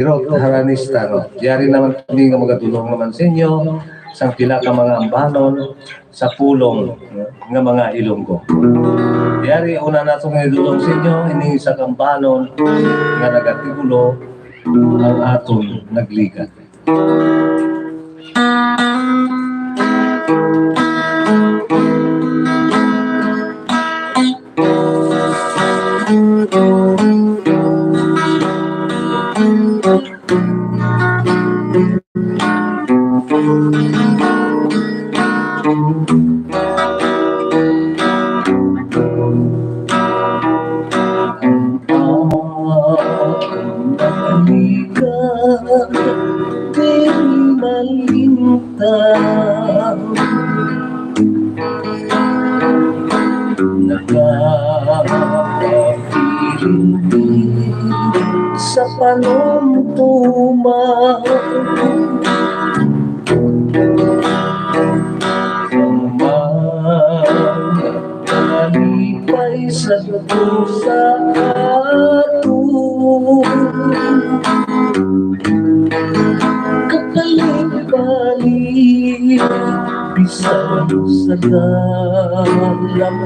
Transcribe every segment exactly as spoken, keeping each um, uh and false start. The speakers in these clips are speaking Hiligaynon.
Hirot Haranista, no? Yari naman kami nga magadulong naman sa inyo sang pila ka mga ambanon sa pulong nga mga Ilonggo. Yari, una nato nga idulong sa inyo ini sa kambanon nga nagatigulo Ang Aton Nagligat. Di malintang, nagpapapilinti sa panumtuman. Ang mga kalipay sa dusa aton. Kabalik-balik, bisan sa dalang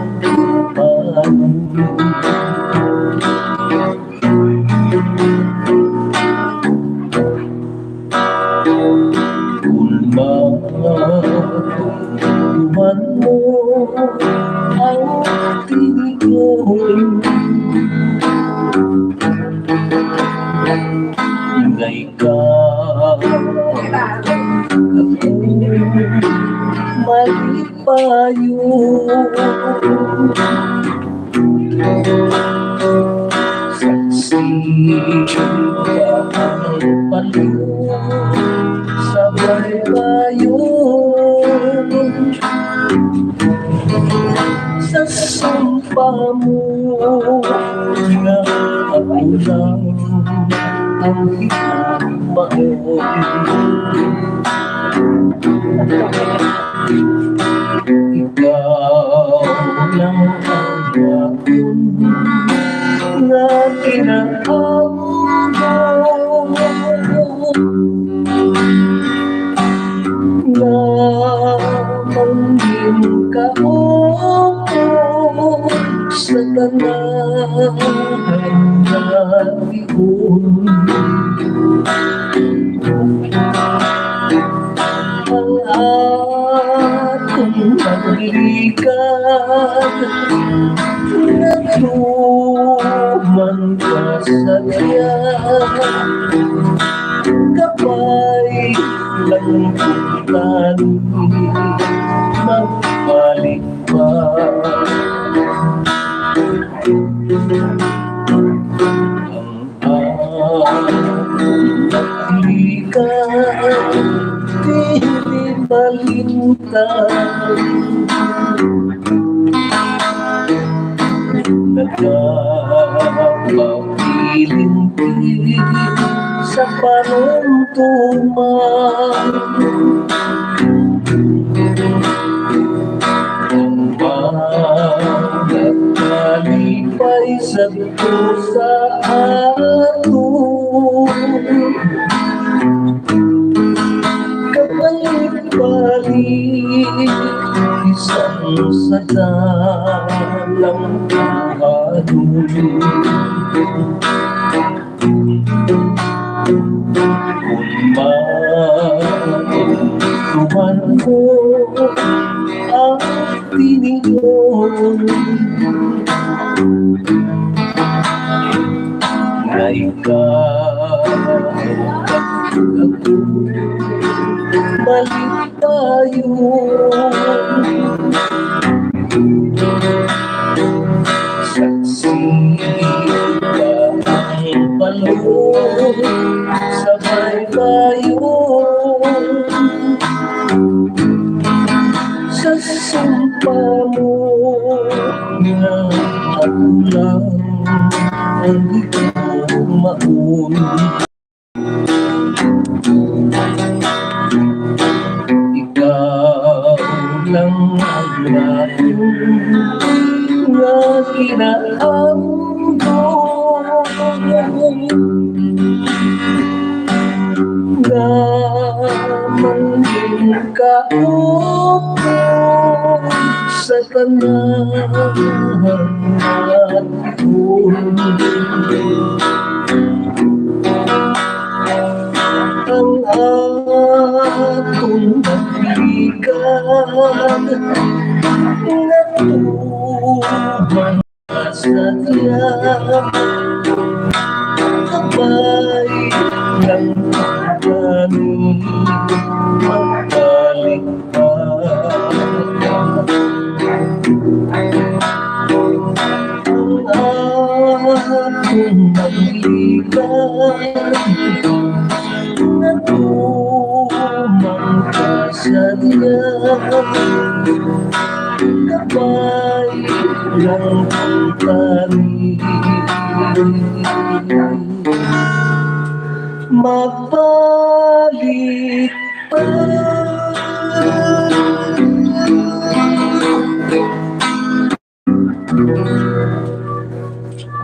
panon. Kun matumtuman mo ang tinigon, nga ikaw ako malipayon. Saksi ka ang paluwag sa baybayon, sa sumpa mo nga ako lang ang higugmaon. Ikaw lang ang akon nga kinaangkon, nga manggin kaupod sa tanan nga tion. Ang akon paglikat, natuman ka sa tiyan. Kabay lang kita ni magbalik pa. Ang Ikaw, dili malintang, nagapabilin sa panumtuman. Ang mga kalipay sa sa aton kabalik-balik, bisan sa dalang buhaton. Kung matumtuman mo ang tinigon, nga ikaw ako malipayon. Saksi ka ang balod sa baybayon, sa sumpa mo nga ako lang ang higugmaon. Ikaw lang ang akon nga kinaangkon. Kaupod sa tanan nga aton. Ang aton nagligad nga tuman sadya. Kabay lang kami magbalik pa. Ang akon maglikan, natumang ka sadya. Kabay lang kami magbalik pa.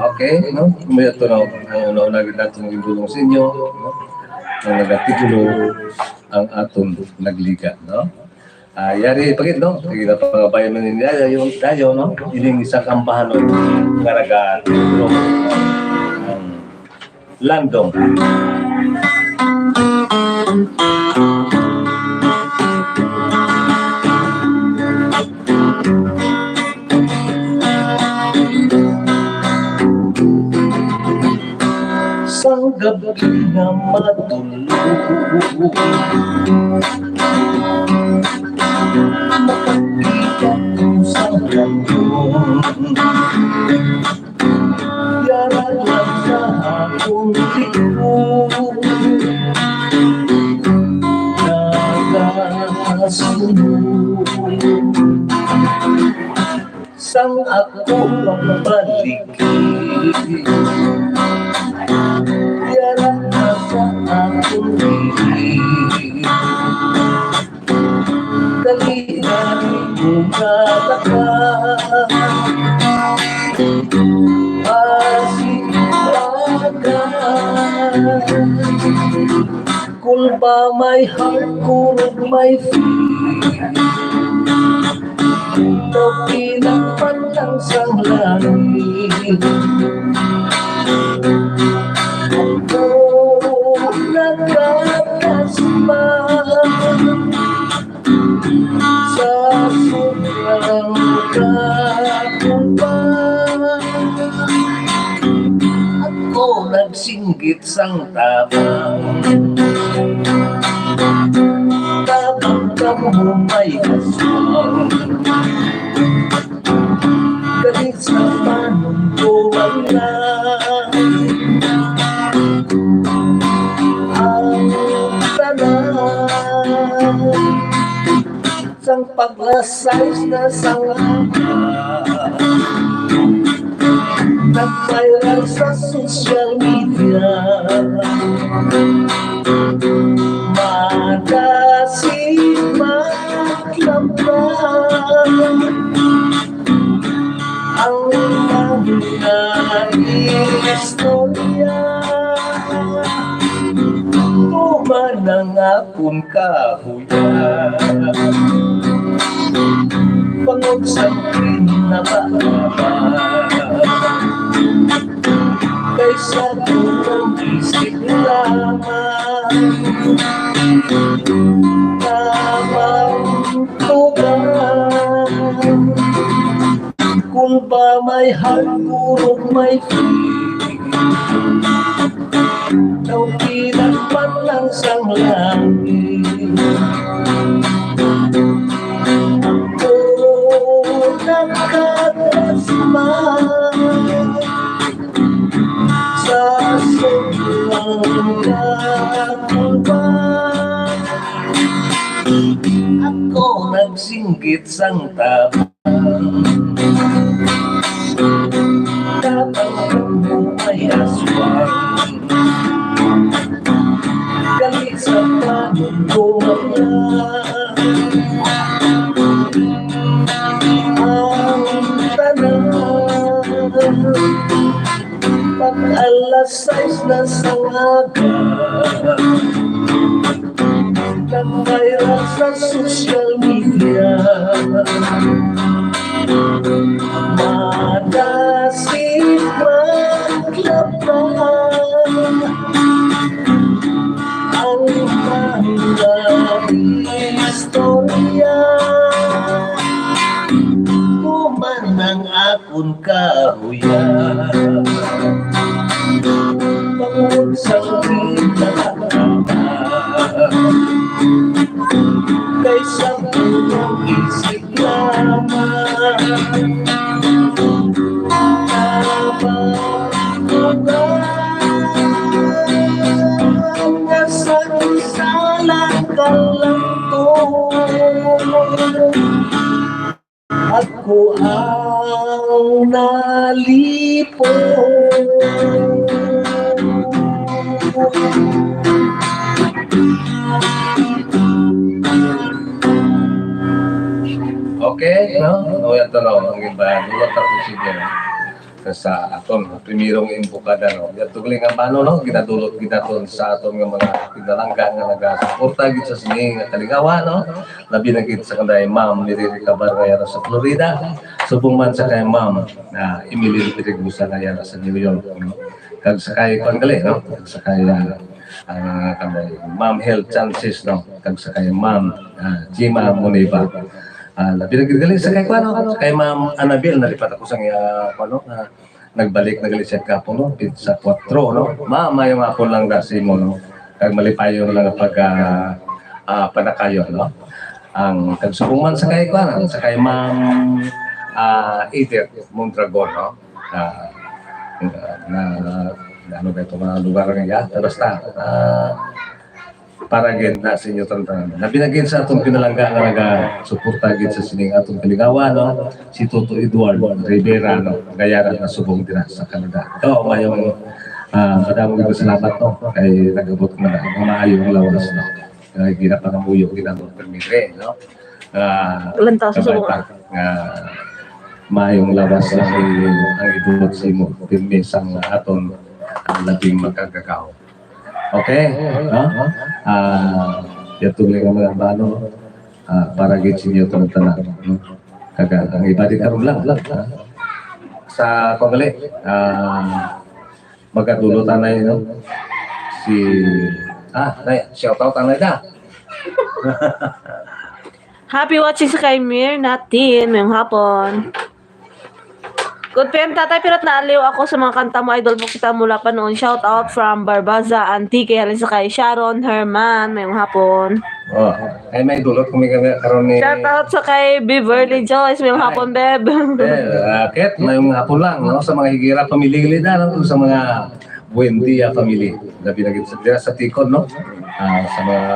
Okay, no? May ato na ang una-una gid naton gibulong sa inyo, no? Ang nagatitulo, Ang Aton Nagliga, no? Ah, yari pa gid, no? Kay napangabayan man ninyo dayon, dayon, no? Ining isa ka ambahanon nga nagatitulo, ang Landong. Sang gabi nga matulog, makakita ko sa Landong. Yara lang sa akong likod, nagasunod. Sang ako ang balik, yara na sa akong dili. Dali na mo kalaka, asi aga. Kulba my heart, kurog my feet. Ikaw pinagpatang sang langit. Ako nagkakasma sa sobrang kakumba. Ako nagsinggit sang tabang. Tabang kamo may aswang. Galit sa panungkuman na ang tanan. Sang paglasay na sang aga, nag-viral sa social media. Madasimat lang ba ang mga istorya? Tuman ang akon kahuyan. Bangod sa pinababa, kaysa tulong isip lamang, lamang tugang. Kung ba may hagurog may feeling, daw pinagpatlang sang langit. Ako nagkakasma sa sobrang kakulang. Ako nagsinggit sang tabang. Tabang mo may aswang. Galit sa panuntunan. Ang tanan. Pag alas sais na sang aga, nag-viral sa Social media, madasig maglabay ang mga istorya. Human ang akon kahuyan, bangod sa kita kay sa pulong isip lamang. Tabang ko na nga sa isa lang ka lang to. Ako ang nalipong. Okay, no? O, yan to, no? Ang iba, dulot ako sige. Sa aton, primerong imbokada, no? Yan to, galing ang bano, no? Ginadulot, ginaton sa aton nga mga pinalangga nga nagasuporta gid sa sini nga kalingawan, no? Labi na gid sa kanday Ma'am Mary Ricabar nga yara sa Florida. Subong man sa kay Ma'am, ah, Emeline Pedregosa nga yara sa New York, no? Kag sa kay, kuwan gali, no? Kag sa kay, ah, ah, kanday Ma'am Health Chances, no? Kag sa kay Ma'am, ah, Jima Muniba. Ah, labi na gid gali sa kay, kuwan, no? Sa kay Ma'am Annabel, nalipat ako sa iya, kuwan, no? Ah, nagbalik na gali siya kapon, no? Sa kwatro, no? Ma, mayong hapon lang na sa imo, no? Kag malipayon lang ang pag, ah, ah, panakayon, no? Ang kag subong man sa kay, kuwan, sa kay Ma'am, ah, Edith Mondragon, no? Ah, na, na, ano ba itong mga lugar nga iya? Basta, ah, para gid na sa inyo tanan. Labi na gid sa atong pinalangga nga nagasuporta gid sa sining atong kalingawan, no? Si Toto Edward Rivera, no? Nga yara na subong dira sa Canada. Ikaw, mayong, ah, madamo gid salamat, no? Kay nag-abot man na nga maayong lawas, no? Kay ginapangamuyo, ginamot permire, no? Ah, Lantaw sa kabay subong. Pa nga maayong lawas lang i-, ang ibuot sa imo. Pirmi sang aton, ah, labing makagagaw. Okay? No? Ah, yatong lang ang mga bano, ah, para gid sa inyo tanan-tanan, no? Kag ang iba di karon lang, lang, ha? Sa pagkali, ah, magadulot anay, no? Si, ah, nay, shout out anay da. Happy watching sa kay Mir Natin, mayong hapon. Good P M, Tatay Pirot, naaliw ako sa mga kanta mo. Idol po kita mula pa noon. Shout out from Barbaza, Antique. Halin sa kay Sharon Herman, mayong hapon. Oh, ay may dulot kami kami karon ni Shout out sa kay Beverly Joyce, mayong Ay. hapon, Bev. Eh, ah, Ket, mayong hapon lang, no? Sa mga Higuera family, gilid na, no? Sa mga Buendia family. Labi na gid sa, dira sa Tikon, no? Ah, sa mga,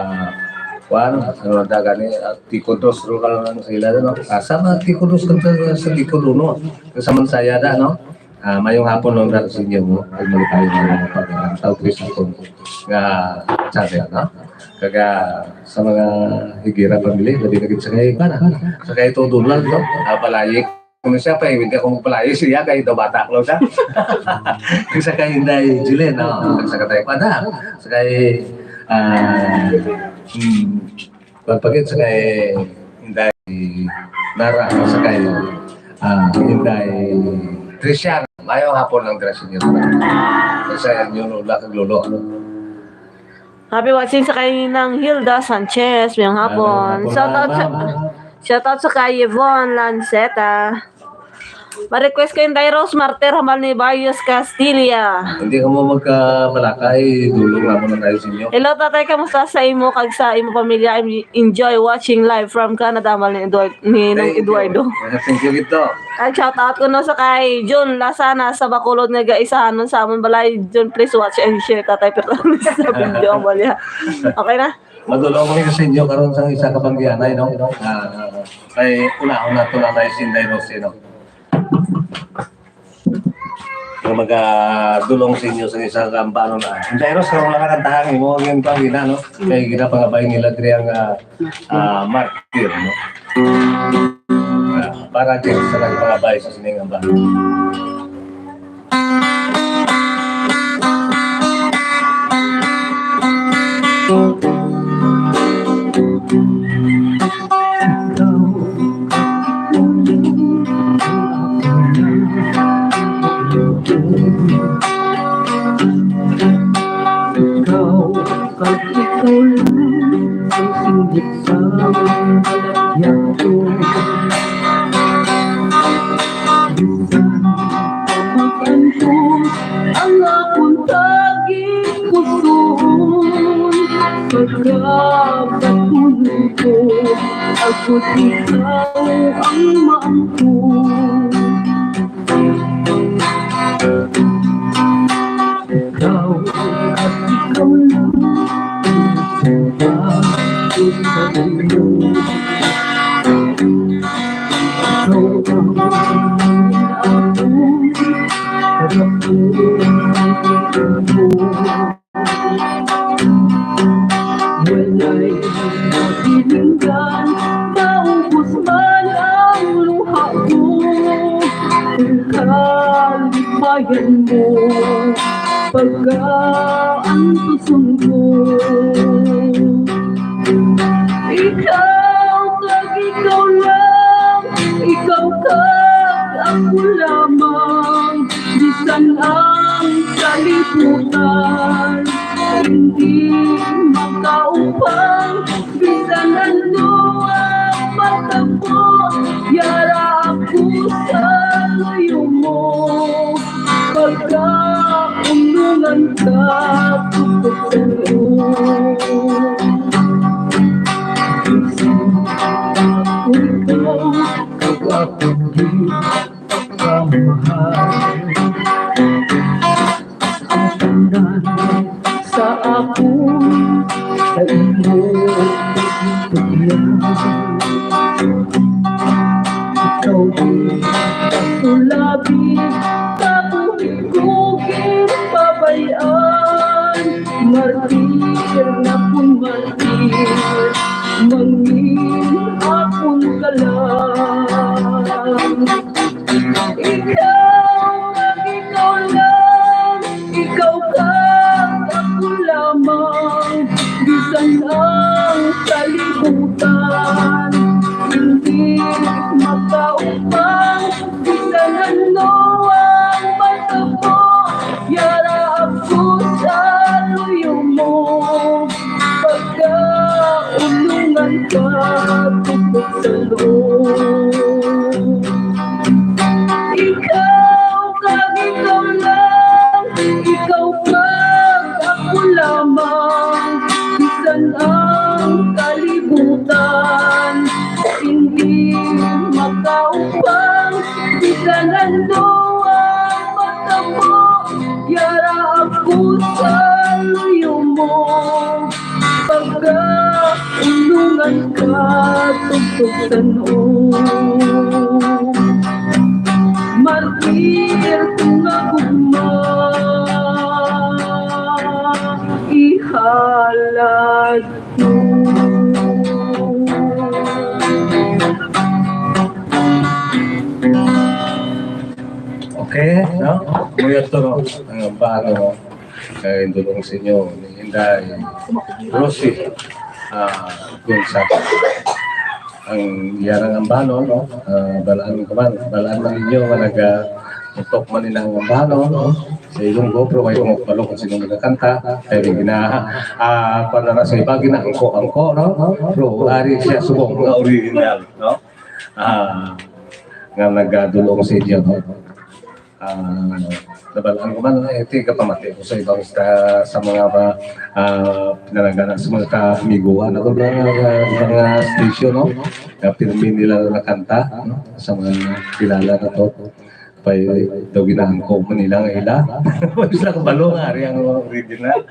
kuwan, ano na gani, ah, Tikon dos, rural lang sila, no? Ah, sa mga Tikon dos, kanta sa Tikon uno, sa Mansayada, no? Ah, mayong hapon lang dahil sa inyo, no? Kag mali tayo ng mga pag-, ah, tao, Chris, ako, nga channel, no? Kaga, sa mga Higuera family, labi na gid sa kay, kuwan, sa kay Todo Donald, no? Ah, Balayik. Kung siya pa, eh, hindi ako magpalayo siya, kay daw bata ko lang siya. Sa kay Inday Jilin, no? Sa katay pa na. Sa kay, ah, hmm, pagpagit sa kay Inday Nara, sa kay, ah, Inday Tricia. Mayong hapon lang, Tricia, niyo. Sa inyo, lola kag lolo. Happy watching sa kay Nang Hilda Sanchez, mayong hapon. Mayong hapon, Shout out sa, ma'am. Shout out sa kay Yvonne Lanceta. Ma-request ko yung Day Rose Martir, hambal ni Barrios Castilla. Hindi ka mo magkabalakay, dulong lang mo na tayo sa inyo. Hello, tatay, kamusta sa imo kag sa imo pamilya? I'm enjoy watching live from Canada, hambal ni Eduard, ni Nang Thank you. Eduardo. Thank you, gito. Kag shout out ko no sa kay Jun Lasana sa Bacolod nga gaisahanon sa amon balay. Jun, please watch and share, Tatay Perdones, sa video ang balya. Okay na? Madulong kami sa inyo karon sa isa ka panggianay, no? Ah, kay unahon nato na tayo si Inday Rose, no? Nga magadulong sa inyo sa isa ka ambano na. Inday Rose, karon lang ang kantahan, imo ang iyang pangina, no? Kay ginapangabay nila diri ang, ah, ah, martir, no? Ah, para din sa nagpangabay sa sining ambano. Kag ikaw lang ang singgit sa balatian ko. Bisan pa mag-antos ang akon tagikuson, pagkakatulog ko, agod ikaw ang maangkon. Ikaw at ikaw lang ang sa mundo. Ikaw ang akong karapulan. Walay mahinungdan, maubos man ang luha ko. Ang kalipayan mo, pagkaantuson ko. Ikaw kag ikaw lang, ikaw kag ako lamang. Bisan ang kalibutan hindi makaupang, bisan ano ang matabo, yara ako sa luyo mo. Pagkaunungan ka, tutok sa loob. Ikaw, ikaw, ikaw, kamahal. Ang tanan sa akon, sa imo, tugyan. Ikaw di kasulabi, kabuhi ko ginpabay-an. Martir na kun martir, mangin akon kalag. Ikaw kag ikaw lang, ikaw kag ako lamang. Bisan ang kalibutan hindi makaupang, bisan ano ang matabo, yara ako sa luyo mo. Pagkaunungan ka, tutok sa loob. Ikaw kag ikaw lang, ikaw kag ako lamang. Bisan ang kalibutan hindi makaupang, bisan ano ang matabo, yara ako sa luyo mo. Pagkaunungan ka, tugtog sa noo. Martir ko nga gugma, ihalad ko. Okay, no? Muya to, no? Ang ambano, no? Kay dulong sa inyo ni Inday Rosie, ah, Gonzaga. Ang iyang ambanon, no? Ah, balaan ko man, balaan man ninyo nga naga-, tutok man nila ang ambanon, no? Sa ilang GoPro, may kumukbalo kung sino nagakanta. Kaya may gina-, ah, para na sa iba, ginaangko-angko, no? Pero ari siya subong nga original, no? Ah, nga nagadulong sa inyo, no? Ah, nabalaan ko man, eh, ti kapamati ko sa ibang, sa, sa mga, ah, pinalangganan, sa mga kaamiguan ako, mga, mga, mga station, no? Nga pirmi nila nakanta, no? Sa mga kilala na to. Pay daw ginaangko mo nila nga ila. Wala sila kabalo nga ari ang original.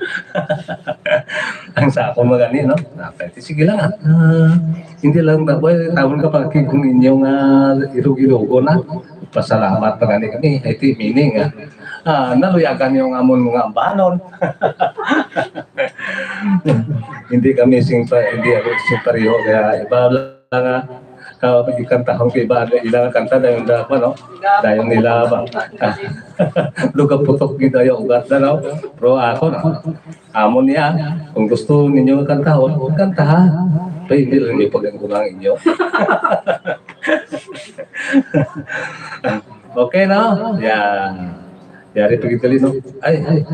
Ang sa ako magani, no? Napay, sige lang, ah. Ah, hindi lang ba, boy, tawon ka pag kung inyo nga irog-irogo na. Pasalamat pa gani kami. Ay, ti, meaning, ah, ah, naluyagan yung amon mga ambanon. Hindi kami sing pa, hindi ako sing pareho, kaya iba lang, ah, ah, ikantahon ko iba, ilang kanta, dayon da, ano, dayon nila ba? Lugaputok gid ayo ugat na, no? Pero ako na, amo niya, kung gusto ninyo kantahon, kantaha. Pero hindi lang yung pagkaguna ang inyo. Okay, no? Yan. Yari pa gid dali, no? Ay, ay.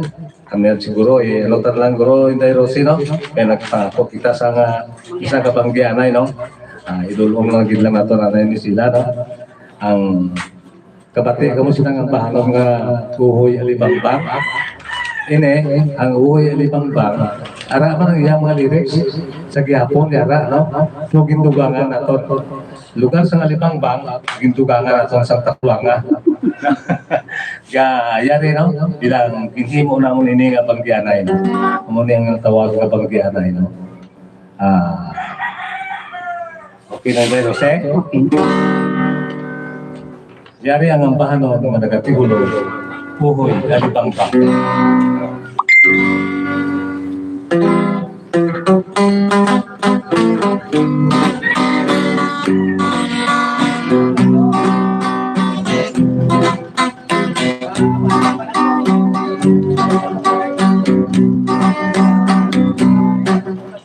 Kami yan siguro, eh, ano ta lang, guro, Inday Rosie, no? May nagpangako kita sa nga, isa ka banggianay, no? Ah, idulong lang gid lang nato na ni sila, no? Ang kabati, kamo sila nga bahanom nga Uhoy Alibangbang. Ini, ang Uhoy Alibangbang, ara man ang iyang mga lyrics sa gihapon, yara, no? So, gindugangan nato. Lugar sa Alibangbang, gindugangan nato sa Takulanga. Ga, yari, no? Bilang ginhimo namon ini nga banggianay, no? Amo ni ang tawag nga banggianay, no? Ah, okay na, Inday Rosie? Okay. Yari ang ambahanon nga nagatihulo, Uhoy Alibangbang.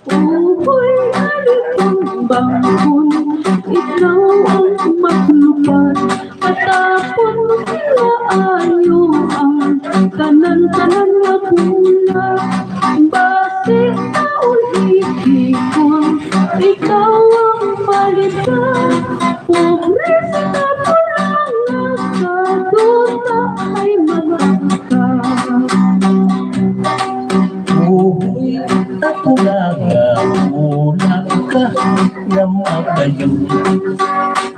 Uhoy, Alibangbang, ikaw ang maglupad. Patapon mo sila ayo ang tanan-tanan nga bula. Basi sa ulipikon, ikaw ang malita. Pobre sa Takulanga, sa duta ay magangka. Uhoy, Takulanga, una ka nga magayon.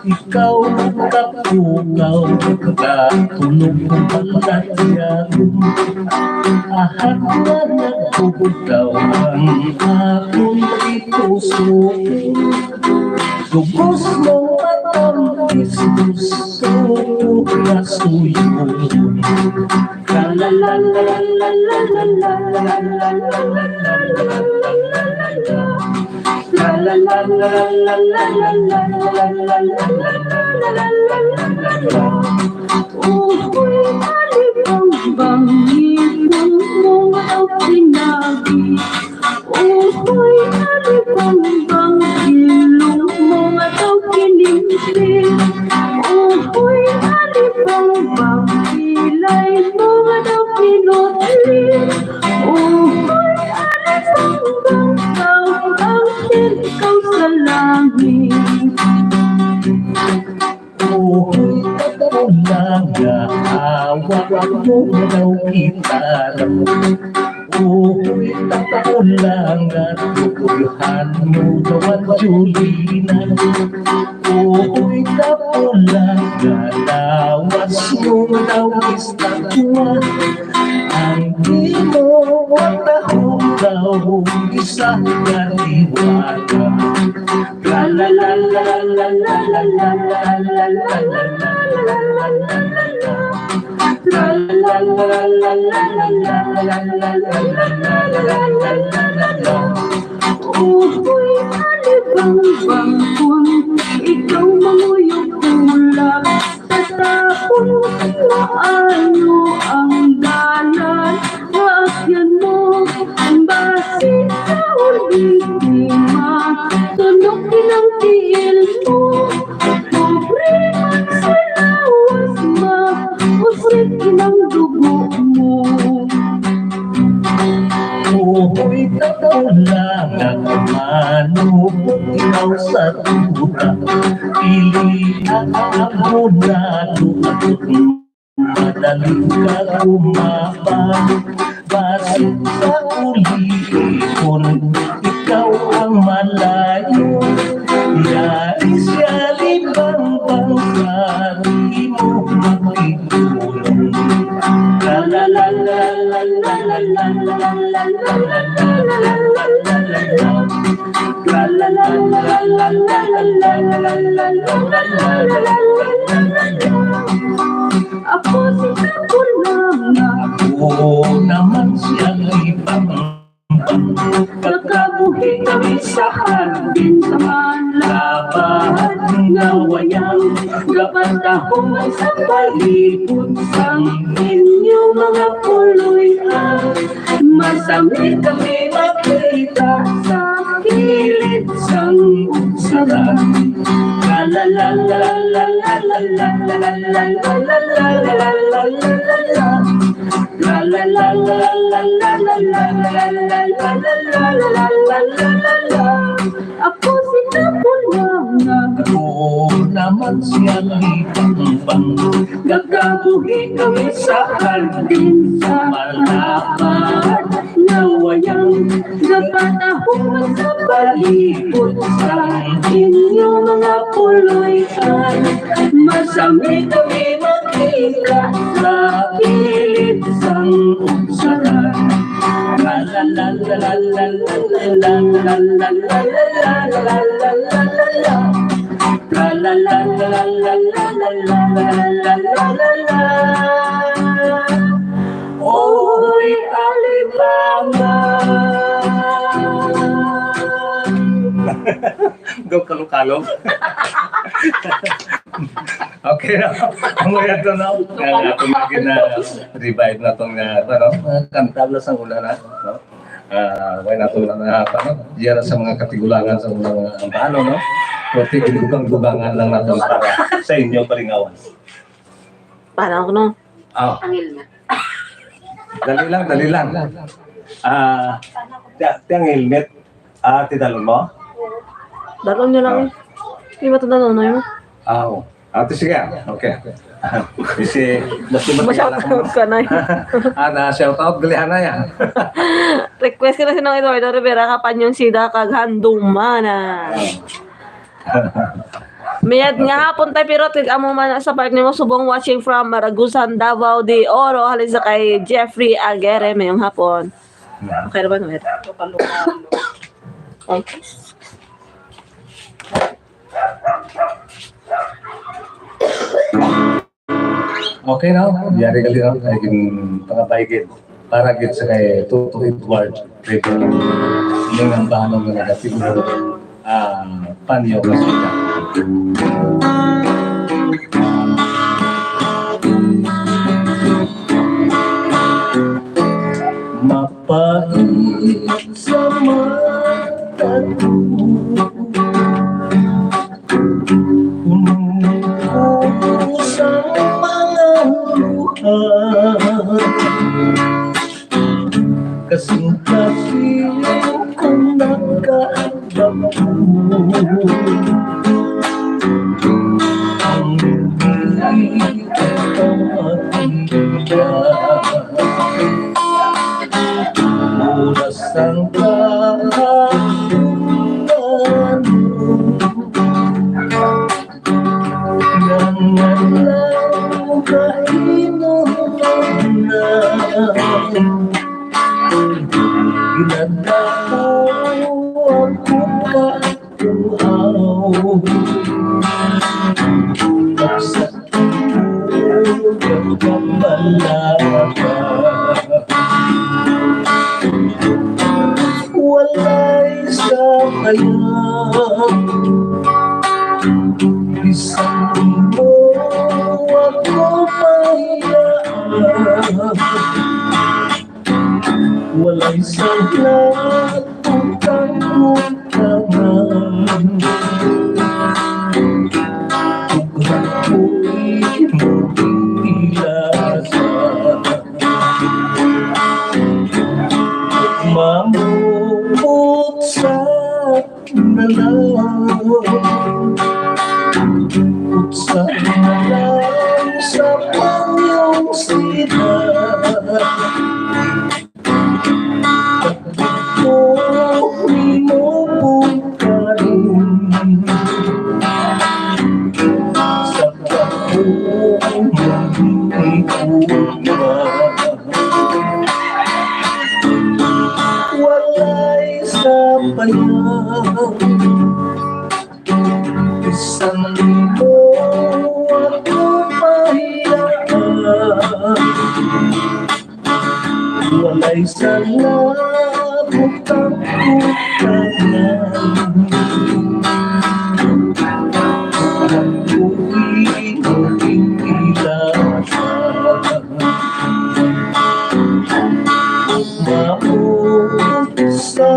Ikaw nagkapukaw, nagkatulog kung palatyan. Ahat nga nagbubugaw ang akong puso. Gugos mong matamis, gusto ko kasuyon. Uhoy, Alibangbang, ngipon mo nga daw pinaagi. Uhoy, Alibangbang, ilong mo nga daw kinimtim. Uhoy, Alibangbang, kilay mo nga daw pinutli. Uhoy, Alibangbang, ikaw ang tingkaw sa langit. Uhoy, Takulanga, hawak mo daw gitara. Uhoy, Takulanga, tukulhan mo daw ang Jolina. Uhoy, Takulanga, lawas mo daw estatwa. Ang imo matahong daw isa ka diwata. Uhoy, Alibangbang, kung ikaw manguyog bulak, patapon mo sa maayo ang dalan nga akyan mo. Basi sa ultima, tunok din ang tiil mo. Pobre man sa lawas, mauslit din ang dugo mo. Uhoy, Takulanga, manupot ikaw sa duta. Pili ang abonado, madali ka kumaba. Basin sa ulipon, ikaw ang malayo. Yari si Alibangbang, sa di mo makitulong. La, la, la, la. Ako si Takulanga. Ako naman si Alibangbang. Nakabuhi kami sa hardin sa malabad nga wayang gapatahuman sa palibot sang inyo mga puloy-an. Masami kami makita sa kilid sang usaran. La, la, la, la. La la la la la la la la la la la la la la la la la la. Ako si Kapulanga. Ako naman si Alipangpang. Nagkabuhi kami sa hardin sa malapad na wayang. Nagpatahuman sa palibot sa inyo mga puloy-an. Masami kami makita sa kilid sang unsaran. La la la la la la la la la la la la la la la la la la. La la la la la la la la la la la la la. Oy, alimangan. Daw kalokalo. Okay na. Ang mga ito, no? Ang atong lagi na revive na itong, ah, ano, mga kanta na sa una na, no? Ah, wala na itong mga, ano, diyan sa mga katigulangan sa mga, mga ambano, no? Pwede ginugang-gugangan lang natin para sa inyo, palingawan. Parang ako, no? Ah. Ang helmet. Dali lang, dali lang. Ah, ti-, ti ang helmet. Ah, ti dalon mo? Dalon niya lang. Ah. Di ba ito dalon na yun? Ah, oo. Ah, ti sige, ah. Okay. Kasi, mas lumati Masyado lang ako, no? Ka na yun. Ah, na-shout out, gali na yan. Request ko na si Nong Eduardo Rivera, Kapanyong Sida, kag Handumana. Ah. Mayad nga hapon, Tay Pirot, kag amo man sa part nimo subong, watching from Maragusan, Davao de Oro, halin sa kay Jeffrey Aguirre, mayong hapon. Okay ra ba, Noel? Okay. Okay, no? Yari gali, no? Ay, gin-, pangabay gid. Para gid sa kay Toto Edward Rivera. Yung ang bahanong nga nagatibo, ah, panyo nga sika. Mapait sa mata ko. Puno ko sang mga luha. Kasing-kasing ko nagkadako. Ang hindi ka makita. Oras ang kahapon. Nangalaw kahinuon na. Ginadako ako ka tuaw. Pagsakit ko, pagkabalaka. Walay sapayan. Bisan mo ako pahilaan. Walay sala, utang-utangan. Ug ako'y maging pilasa. Mamupot sa na lang. Putsa na lang sa panyong sida. Pagdito nimo pungkaron. Sa pagkuha ng ikuha. Walay sapayan. Bisan mo ako pahiyaan. Walay sala, butang ko tanan. Ako'y maging pilasa. Maupsa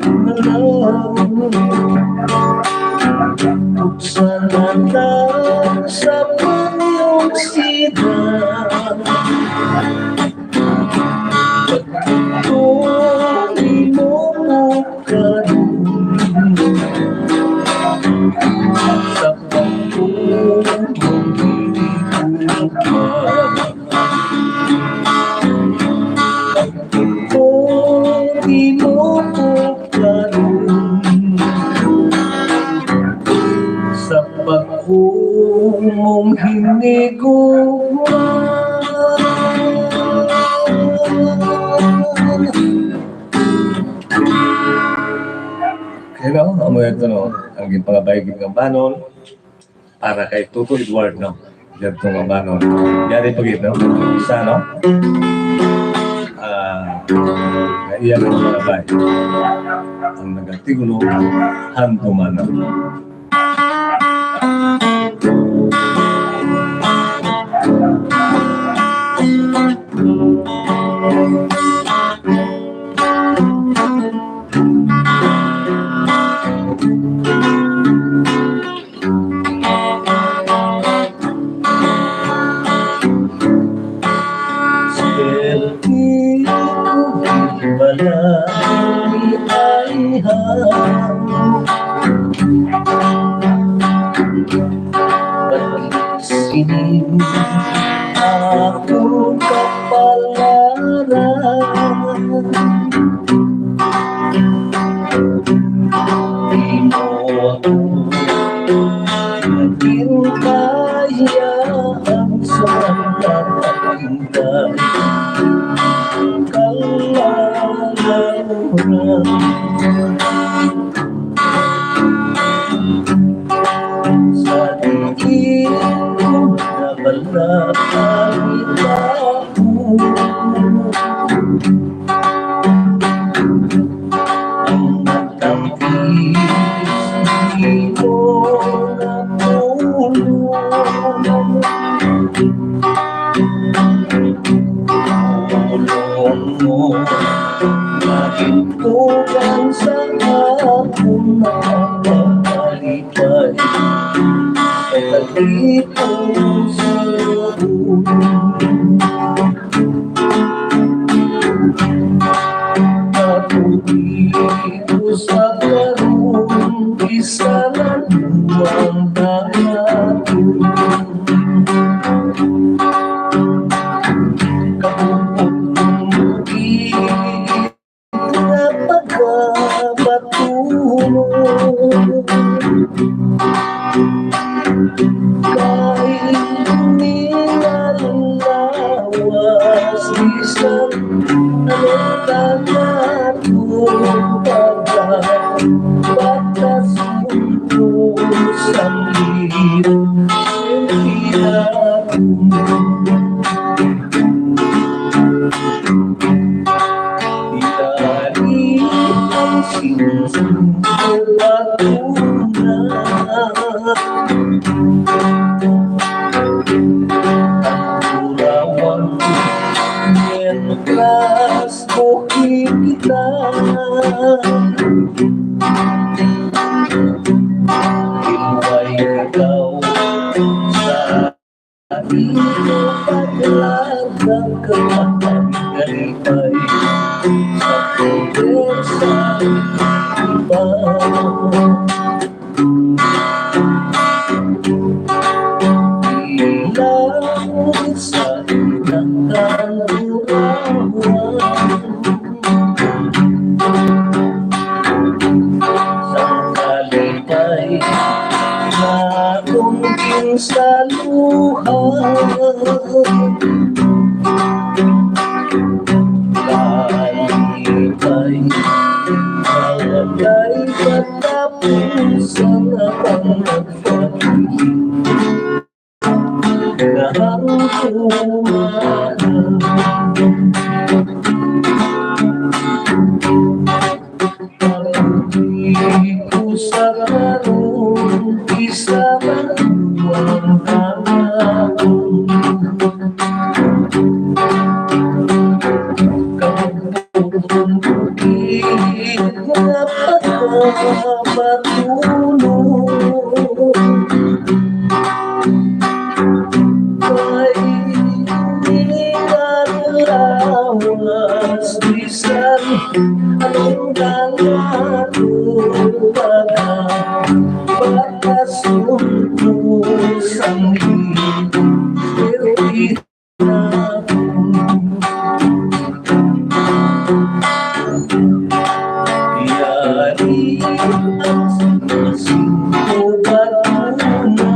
na lang. Upsa na lang sa panyong sida. You know, amo ito, no? Ang ginpangabay gid nga banon para kay Toto Edward, no? Dito nga banon. Yari pa gid, no? Isa, no? Ah, na iya nga pangabay. Ang nagatigulo, Handumanan. Swerte ko, balay ay hangin. Sining akong kapalaran. Di mo ako maging kaya ang sa pagkakita kalalaran. Sa diin ko nabalaka ang tao. Ang nagtangkis di ko natulog. Tulong mo, maging kulang sa akong mga kalipay. Sa kalipay sa buhay. Ako di ko sa karon, isa lang ang dapat. Kapupot kong bukid nga pagkabatulog. Kay nilalawas bisan anong tangatong pagka batas mo sang hirap. Ilalim ang sinusunod ko na. Ang turawan ko, mientras buhi kita. Iluway ikaw sa Di ko paglaga ka kalipay sa puwersa iba. Ilang sa ilang kaluwawan. Sang kalipay nga akong ginsaluhan. Kalipay nga walay katapusan nga pagpapili. Nahangkuman. Di ko sa karon, isa ka duwang panahon. Kapupot kong bukid nga pagpapatulog. Kay ining adlaw, bisan anong dalarubaga, pagkasumpos ang iyong perwisyo. Yari ang sinusunod ko ba na?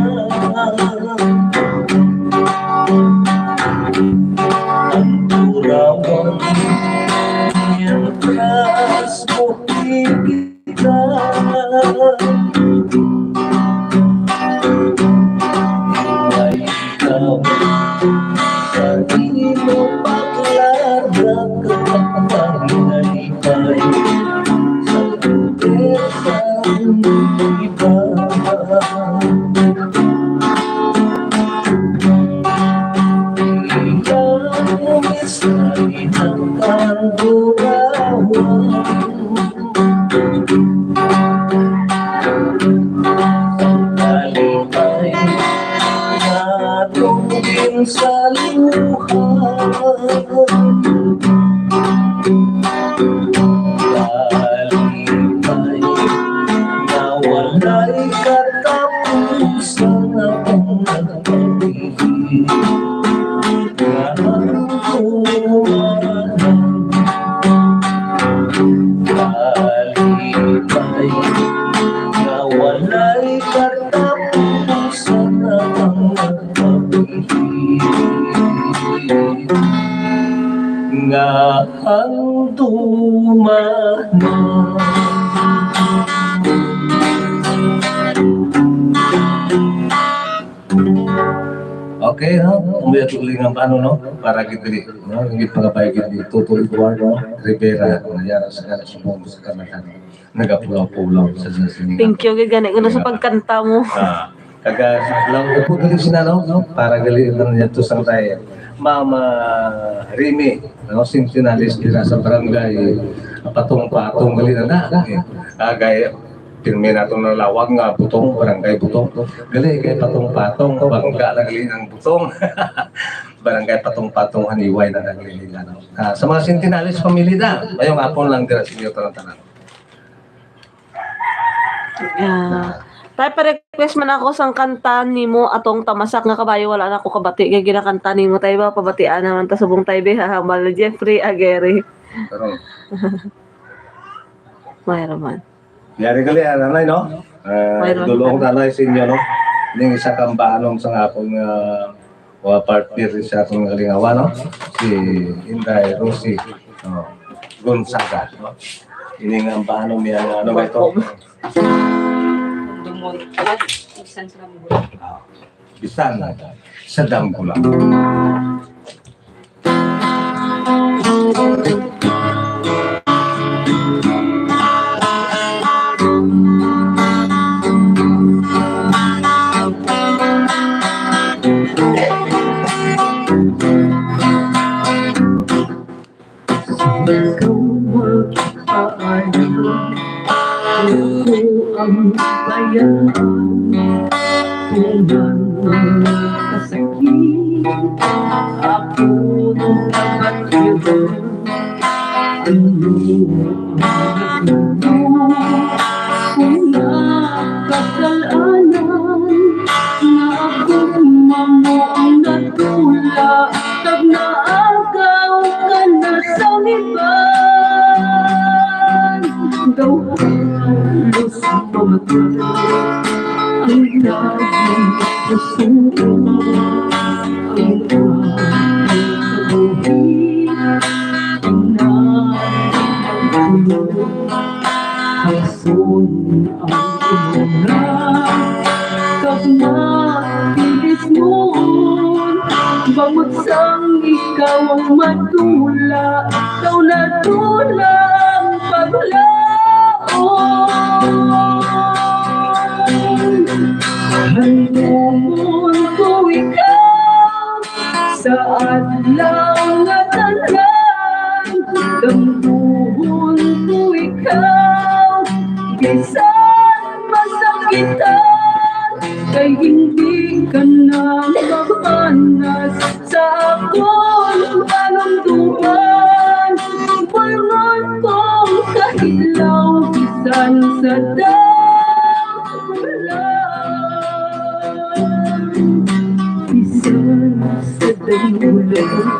Ang turawan, mientras buhi kita. Ikaw, sa imo paglarga ka pagpangaypay sa puwersa ng iba. Ikaw, misa'y nakangurawan. Kalipay natugin sa luha. Kalipay na walay katapusan akong nagpapigil. Kalipay nga walay katapusan ang pagpapigil nga ang dumanan. Okay, no? Umuya tuloy nga paano, no? Para gid diri, no? Ang gipangabay gid ni Toto Eduardo Rivera, nga yara sa kanang subong sa kamatan. Nagapulaw-pulaw sa, sa sining. Thank you, gid gani, kuno sa pagkanta mo. Ah, kaga lang po diri sila, no? No? Para gali man niya to sa tayo. Ma'am, ah, Remy, no? Centenaries dira sa barangay Patong-Patong, gali na na. Eh, ah, kay pirmi nato na lawag nga Butong, Barangay Butong. Gali kay Patong-Patong, bangga na gali ang Butong. Barangay Patong-Patong, Haniway na gali nila, no? Ah, sa mga Centenaries family na, mayong hapon lang dira sa inyo tanan-tanan. Ah, tay, pa-request man ako sang kanta nimo, Atong Tamasak nga Kabayo, wala na ako kabati kay ginakanta nimo, tay, ba? Pabatian naman ta subong, tay, be, ha, hambal ni Jeffrey Aguirre. Pero mayroon man. Yari gali, ah, nanay, no? Ah, mayroon dulong man. Nanay sa inyo, no? Ning isa ka ambahanon sa akon nga, ah, partner sa akong kalingawan, no? Si Inday Rosie, no? Gonzaga, no? Ini nga ambahanon niya, ano ba ito? Dumon. Bisan sa damgo. Ah, bisan sa damgo lang. Ikaw magpaalam, ako ang bayaan. Kung ang mga kasakit, ako ang kapatid. Ano ang nagdulot? Kung nakasalanan na ako mamo ang nagdula, kag naagaw ka na sa iban, daw halos mamatay ang daging puso. Ang daging kabuhi, ang naging puso. Hason ang una, kag matilismon, bangod sang ikaw ang madula, daw nadula ang paglaom. Hanumon ko ikaw sa adlaw nga tanan, damgohon ko ikaw, bisan masakitan, kay hindi ka na makanas sa akon panumdoman. Bulngon kong kahilaw, bisan sa dalan, bisan sa damulan,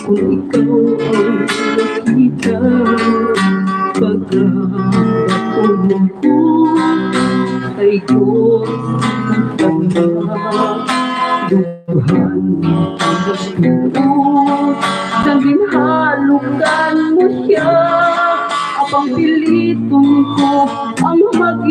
kung ikaw ang nakita, pagkakatulog ko, ay ko ang pagkaduhan. Sa ginhalukan mo siya, apang piliton ko ang mag-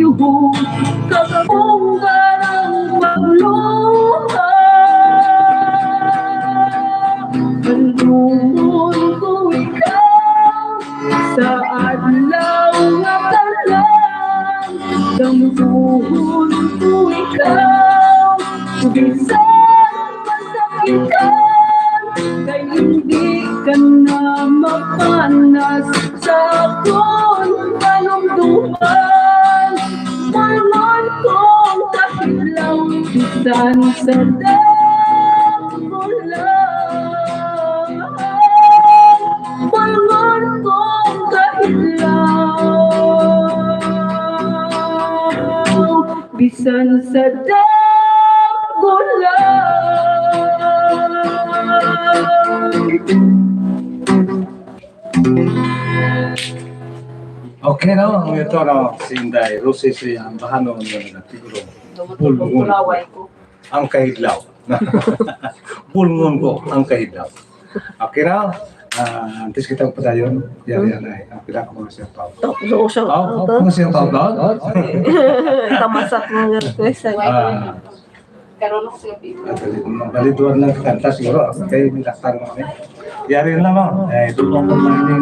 Bisan masakitan, kay hindi ka na mapanas sa akon panumduman. Pulngon kong kahilaw, bisan sa dako lang. Pulngon kong kahilaw, bisan sa dako lang. Okay, no? Ang ito, no? Si Inday Rosie, si ang bahanon nga nagtiguro. Bulngon ko ang kahidlaw. Bulngon ko ang kahidlaw. Okay na? Ah, antes kita padayon, yari yan ay. Ang pila ko mga shout out. Tapos ako siya. Oh, oh, mga shout out, no? Tamasak nga nga request ay. Ah, Karon ako sa gabi. Ah, dali, mabaliduan lang kanta siguro. Okay, may daktan mo kami. Yari na mo. Eh, tulong ko lang din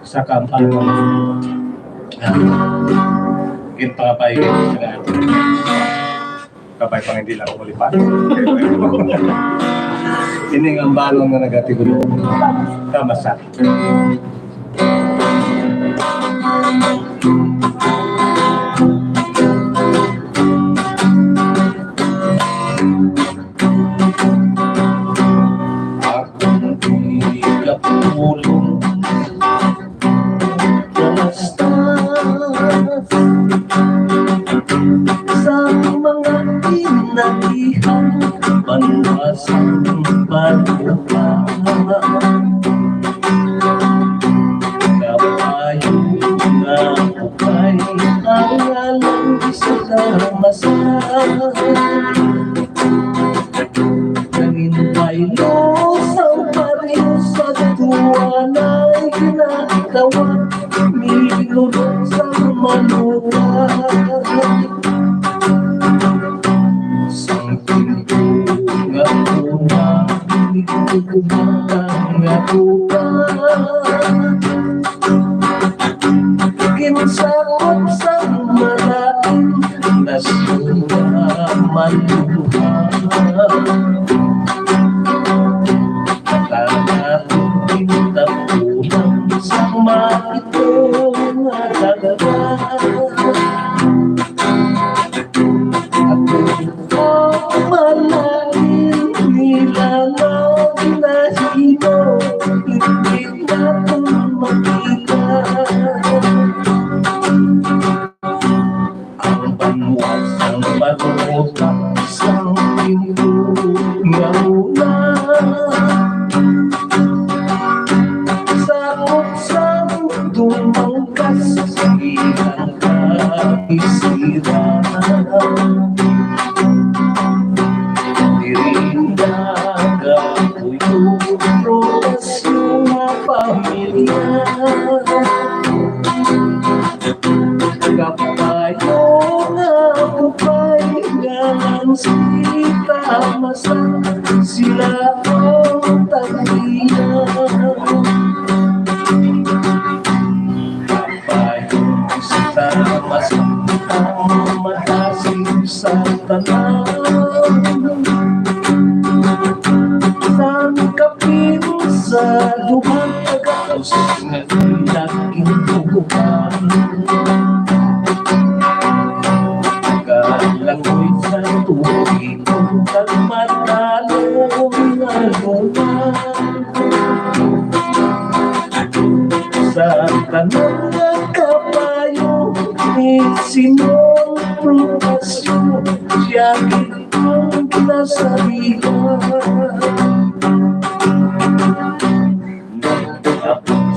sa kampanya. Ah, ginpangabay ko sa kabay pang hindi lang ako lipat. Ini nga ang balon nga nagatigo. Tama sa. Akong tigapulong. Kalastas sa mga inagihan, banwasang palupa. Kapayo nga upay ang alang sa masa. Nangin baylo sa baryo sa tuwa na'y ginatawa, minulong sa malupa. Sang timpo nga una, nagugumang nga tuwa. Ginsakop sang malain, nasura maluha. Tagatong gintapunan sang maitong nga dagat. Ako ang malain nila nga ginahimo, hindi naton makita. Ang banwa sang pagkutap sang timpo nga una. Sakop sang dumangkas, ilang kabisiran. Diri nagapuyo, prutas nga pamilya. Kapayo nga upay nga ang sita masa sila ang tagiya. Kapayo sa tamas ang matasig sa tanan. Sang kapin sa dugang taga-, nga ilang gintuguan. Kalangoy sa tubig, kag matalom nga luma. Sa tanan nga kapayo ni Simon Protasio, siya gid ang kinasarigan.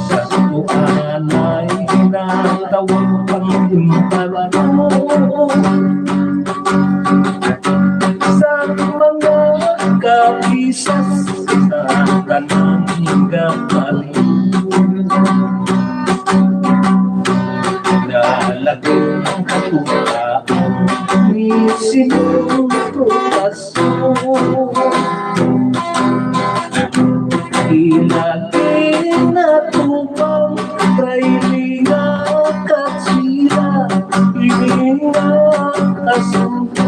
Sa tuanay ginatawag pang emperador. Sa mga kabisas sa tanan nga balay. Nalagay ang katutaan ni Simon Protasio. Ilagi na tupang trailing nga katsira, ini nga asunto.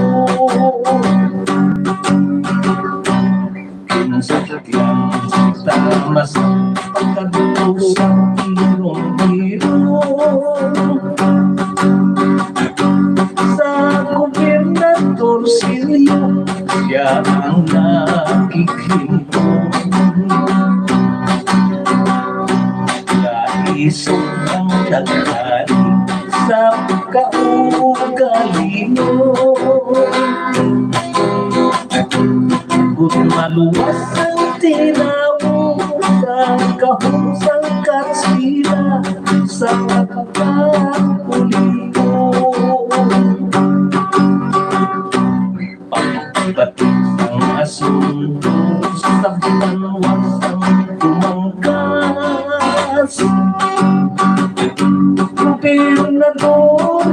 ang nakikhinton. Kaisog ang nagari sa kaugalingon. Kung maluwas ang tinawo sa kahusang katsila sa pagkakulion. Pagbatik sang asunto sa banwa sang kumangkas. Gobernador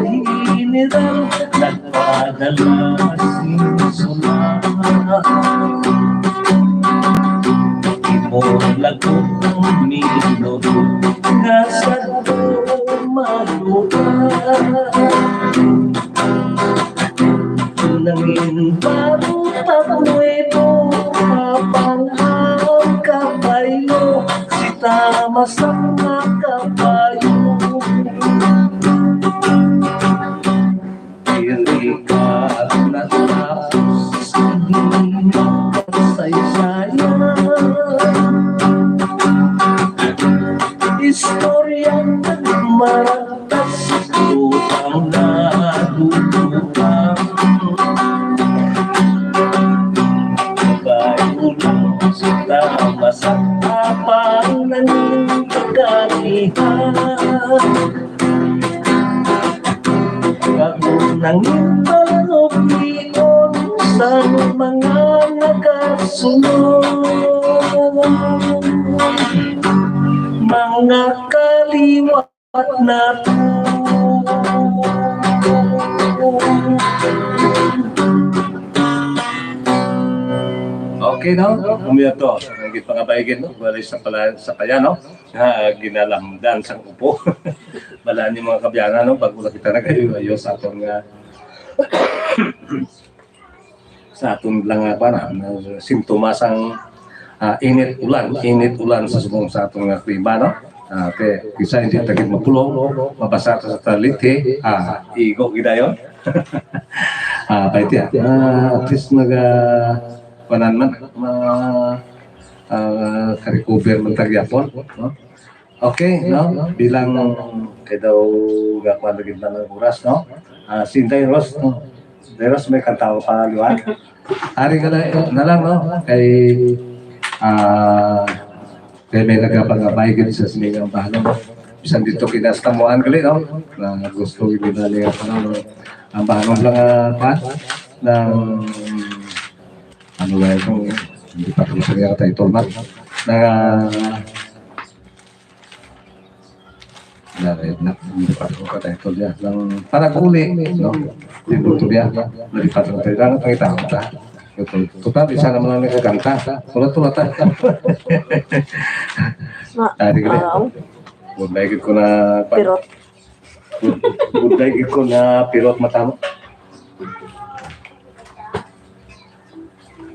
General nagpadala sing sulat. Imo lagot ang minuto nga sa maluwa. Nangin bago ta nuevo, habang ang kabayo, si Tama sang mga kabayo. Diri ka natapos ang kasaysayan. Istorya nga mara tas utang na utang. Kayo lang sa tama sa tapang ng kagamihan. Ako nang ipalupion sa mga nagasunod. Mga kaliwa What na to? Okay, no? Kami to. Ang gipangabay gid, no? Wala sa pala, sa paya, no? Ha, ginalamdan sang upo. Bala ni mga kabyanan, no? Bago na kita nagayo-ayo sa aton nga sa aton lang nga, kuwan, ah, sintomas ang, ah, init ulan, init ulan sa subong sa aton nga klima, no? Ah, kay kisa hindi ta gid mapulong, mabasa ta sa taliti, ah, igo gid dayon. Ah, paiti, ah. Ah, at least nag, ah, kuwanan man, ma-, ah, ka-recover man ta gyapon, no? Okay, no? Bilang kay daw gakuan lagi na ng oras, no? Ah, si Inday Ros, no? Inday Ros, may kanta ko pa liwan. Ari ka na, na lang, no? Kay, ah, kay may nagapangabay gid sa sining ambahanon, no? Bisan dito kinastamuan gali, no? Na gusto gid nila nga, ano, no? Ambahanon lang, ah, pa ng, ano ba ito? Hindi pa ko sa title, man. Na, Dali na, hindi pa ko ka title niya. Nang panag-uli, no? Timbulto niya. Nalipat ang tayo. Ano pang itaon ta? Ito. Total, isa naman ang nakakanta. Tulad-tulad ta. Ma-, Ari ka na. Araw. Good night ko na. Pirot. Good, good night ko na pirot matamo.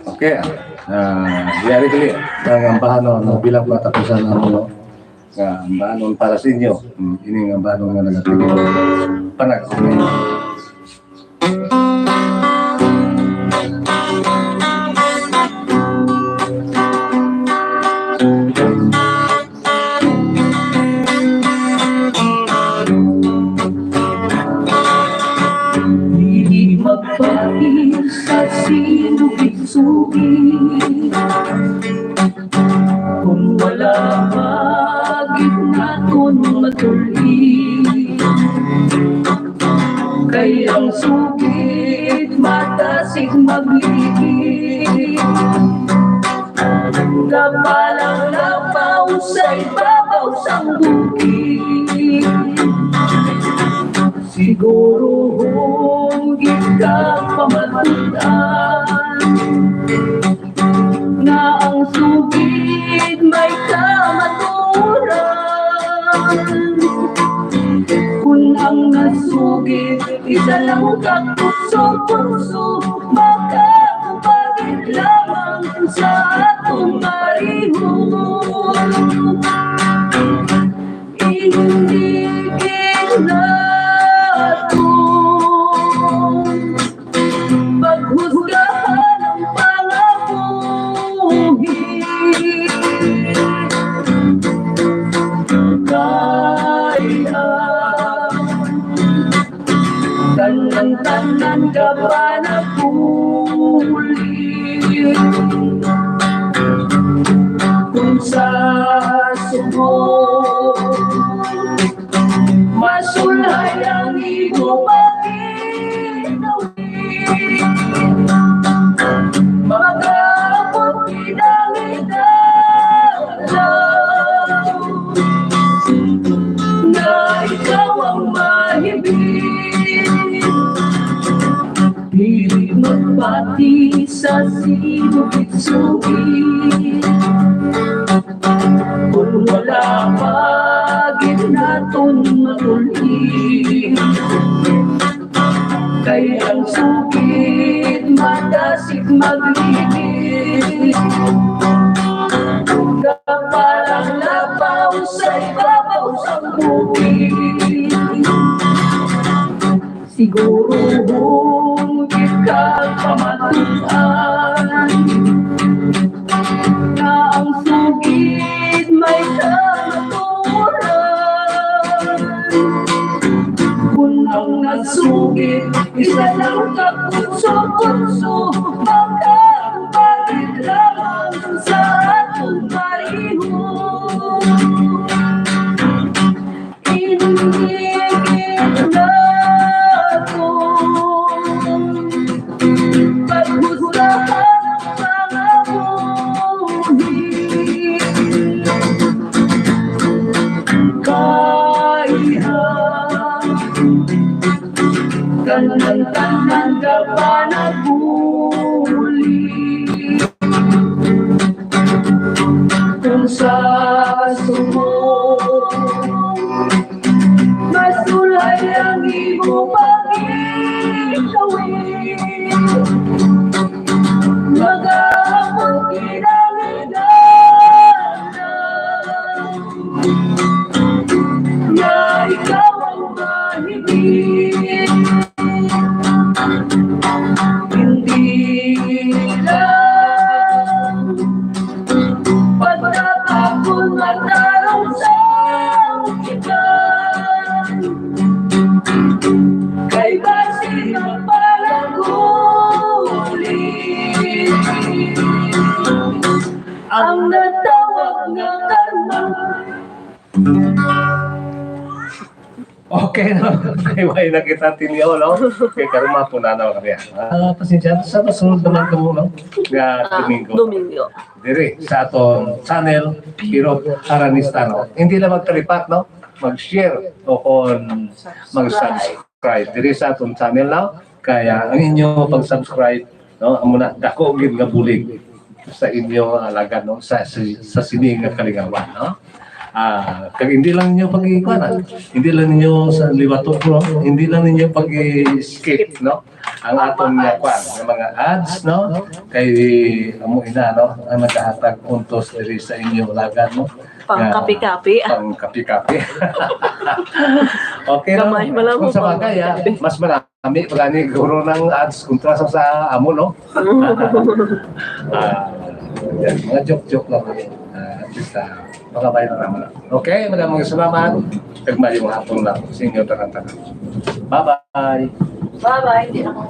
Okay, ah, yari kali ang ambahanon, no, bilang patapusan na mo, nga ambahanon para sa inyo. Hmm, ini ang ambahanon nga nagatigil. Panag. Dili magpain sa sinugit-sugit, kung wala pa gid naton matulid. Kay ang sugit matasig magligi. Kapalang lapaw sa ibabaw sang bukid. Siguro hong gid ka pamatudan nga ang sugid may kamaturan. Kun ang nasugid isa lang ka puso-puso, makakupagid lamang sa atong pareho. Hindi gid naton paghusgahan ang Ang tanan ka panaguli. Kung sa sumo, masulay ang imo pagkinawi. Mag-abot kinanglan na ikaw ang mahibi. Dili magpati sa sinugit-sugit. Kung wala pa gid naton matulid, kay ang sugit matasig maglibit. Kapalang labaw sa ibabaw sang bukid. Siguro hon di ka pamatuan nga ang sugid may kamatuoran. Kung ang nasugid isa lang ka kutso-kutso, baka ang bakit lamang sa atong pareho. Inigit naton paghusahan ang mga buhi. Kaiha, kanang tanan ka panaguli. Kung sa sumo, masulay ang imo pagkawin. Mag-abot kinanglan nga ikaw ang mahibi. Hindi lang pagtatapon matarong sa iban. Kay basi magpalaguli ang natawag nga karma. Okay, no? Kay wala na kita tinyo, no? Kay karma po na, no? Kaya, ah, pasensya, sa masunod naman kamo, no? Nga Ah, Domingo. Domingo. Diri, sa aton channel, Hirot Aranista, no? Hindi lang magkalipat, no? Mag-share o kung mag-subscribe. Diri sa aton channel, no? Kaya ang inyo pag-subscribe, no? Amo na, dako gid nga bulig sa inyo alagad, no? Sa, sa, sa sini nga kalingawan, no? Ah, kag hindi lang ninyo pag-ikuan, ah. Hindi lang ninyo sa liwaton, no? Hindi lang ninyo pag-skip, no? Ang aton nga kwan, nga mga ads, no? Kay amo ina, no? Ang nagahatag puntos diri sa inyo alagad, no? Pang Nga kapi-kapi. Pang kapi-kapi. Okay, no? Gamay man lang Kung mo sa pang bagay, ah, kapi-kapi. Mas marami pa gani guro ng ads kontra sa, sa amo, no? Ah, yan, mga joke-joke lang. Ah, at least, ah, makabay na naman. Okay, maraming salamat. Kag maayong hapon lang sa inyo tanan-tanan. Bye-bye. Bye-bye. Hindi na ako.